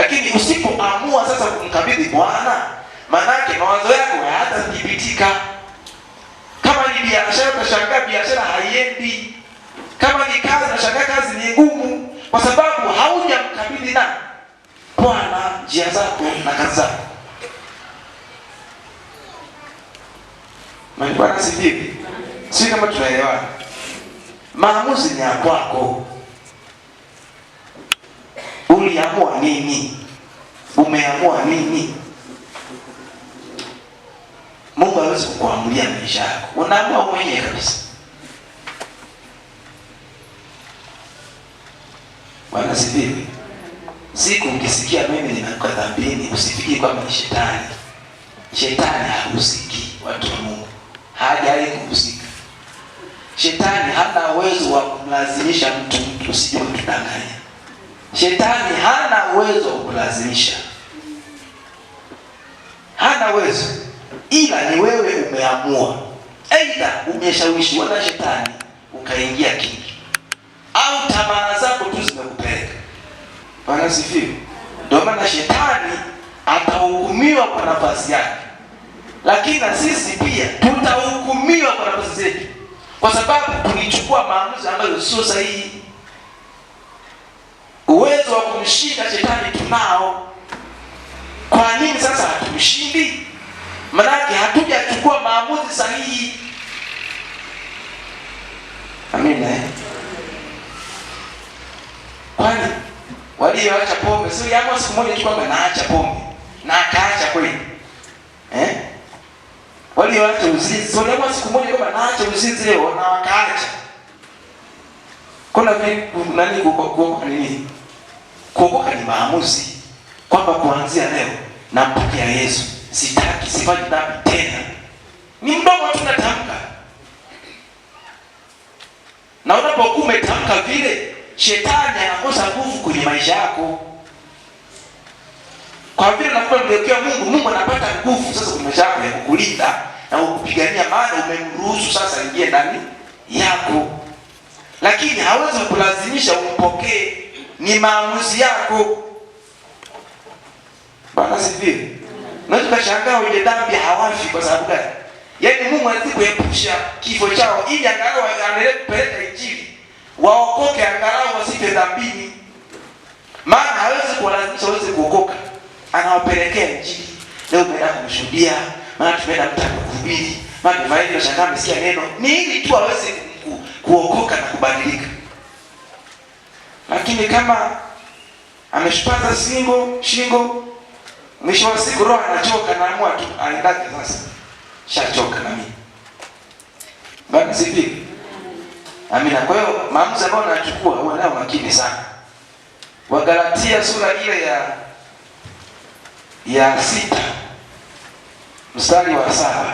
Lakini usipoamua sasa kumkabidhi Bwana, manake mawazo yako hayatathibitika. Kama ni biashara, utashangaa biashara haiendi. Kama ni kazi, utashangaa kazi ni ngumu, kwa sababu haujamkabidhi na Bwana njia zako na kazi zako. Bwana asifiwe. Sio kama tunaelewana. Maamuzi ni ya kwako. Uliamua nini? Umeamua nini? Mungu hawezi kukuamulia maisha yako. Unaamua mwenyewe kabisa. Bwana asifiwe. Siku ukisikia mimi nimeanguka dhambini, usifikiri kwamba ni shetani. Shetani hahusiki, watu wa Mungu. Hajawahi kuhusika. Shetani hana uwezo wa kumlazimisha mtu, usije kutudanganya. Shetani hana uwezo wa kulazimisha. Hana uwezo. Ila ni wewe umeamua. Aidha umeshawishiwa na shetani ukaingia kingi, au tamaa zako tu zimekupeleka. Bwana asifiwe. Ndio maana shetani atahukumiwa kwa nafasi yake, lakini na sisi pia tutahukumiwa kwa nafasi zetu, kwa sababu tulichukua maamuzi ambayo sio sahihi. Uwezo wa kumshinda shetani tunao. Kwa nini sasa hatumshindi? Maanake hatujachukua maamuzi sahihi. Amina. Kwani walioacha pombe sio yamo siku moja tu kwamba naacha pombe na akaacha kweli? Walioacha uzinzi sio yamo siku moja kwamba naacha uzinzi leo na wakaacha. Kuna nani kuokoka nini? Kuokoka ni maamuzi kwamba kuanzia leo nampokea Yesu, sitaki, sifanyi dhambi tena. Ni mdomo tu natamka. Na unapokuwa umetamka vile, shetani anakosa nguvu kwenye maisha yako. Kwa vile unakuwa unamgeukia Mungu, Mungu anapata nguvu sasa kwenye maisha yako ya kukulinda na kukupigania, maana umemruhusu sasa ingie ndani yako. Lakini hawezi kukulazimisha umpokee, ni maamuzi yako. Bwana asifiwe. Unaweza kushangaa wenye dhambi hawafi kwa sababu gani? Yaani Mungu anataka kuepusha kifo chao ili angalau aendelee kupeleka injili, waokoke angalau wasife dhambini. Maana hawezi kuwalazimisha waweze kuokoka. Anawapelekea injili. Leo umeenda kumshuhudia, maana tumeenda mtu kuhubiri, maana tumeenda kushangaa amesikia neno. Ni ili tu aweze kuokoka na kubadilika. Lakini kama ameshupaza shingo, mwisho wa siku roho anachoka, anaamua tu aendake sasa. Shachoka na mimi. Bwana sifi. Amina. Kwa hiyo maamuzi ambayo unachukua uwe nayo makini sana. Wagalatia sura ile ya 6 mstari wa 7.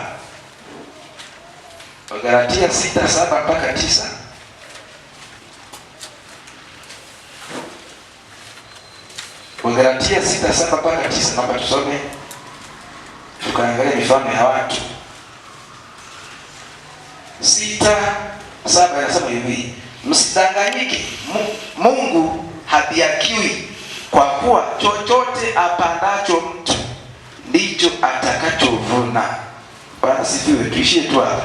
Wagalatia 6:7 mpaka 9. Wagalatia 6:7 mpaka 9, naomba tusome tukaangalia mifano ya watu. 6:7 inasema hivi: msidanganyike, Mungu hadhihakiwi, kwa kuwa chochote apandacho mtu ndicho atakachovuna. Bwana asifiwe. Tuishie tu hapa.